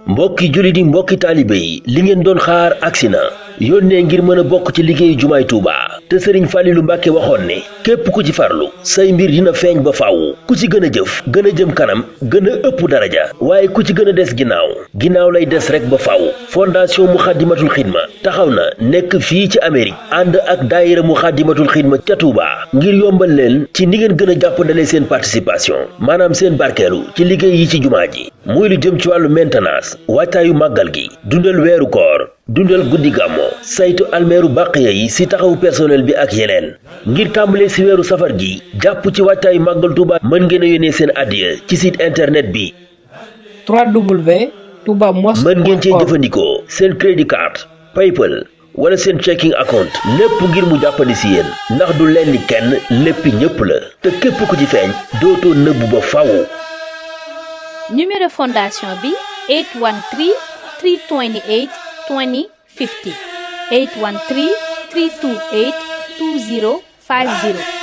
mbokki jullit yi mbokki taalibe yi li ngeen doon xaar agsi na yónnee ngir mën a bokk ci liggéeyu jumaay Tuuba te sëriñ Fàllilu Mbàkke waxoon ne képp ku ci farlu say mbir dina feeñ ba faaw ku ci gën a jëf gën a jëm kanam gën a ëpp daraja waaye ku ci gën a des ginnaaw lay des rek ba faaw. fondation Muxaddamatul Xidma taxaw na nekk fii ci Amérique ànd ak daayira Muxaddamatul Xidma ca Tuuba ngir yombal leen ci ni ngeen gën a jàppandalee seen participation maanaam seen barkeelu ci liggéey yi ci jumaa ji muy lu jëm ci wàllu maintenance waajtaayu màggal gi dundal weeru koor dundal guddi gàmmo saytu almeeru bàqiya yi si taxawu personnel bi ak yeneen ngir tàmbalee si weeru safar gi jàpp ci waajtaayu màggal Tuuba mën ngeen a yónnee seen addiya ci site internet bi www.toubamosque.com mën ngeen cee jëfandikoo seen credit card PayPal wala seen checking account lépp ngir mu jàppandi si yéen ndax du leen ni kenn léppi ñëpp la te képp ku ci feeñ dootoo nëbbu ba faw. numéro fondation bi 813 328 2050 813 328 2050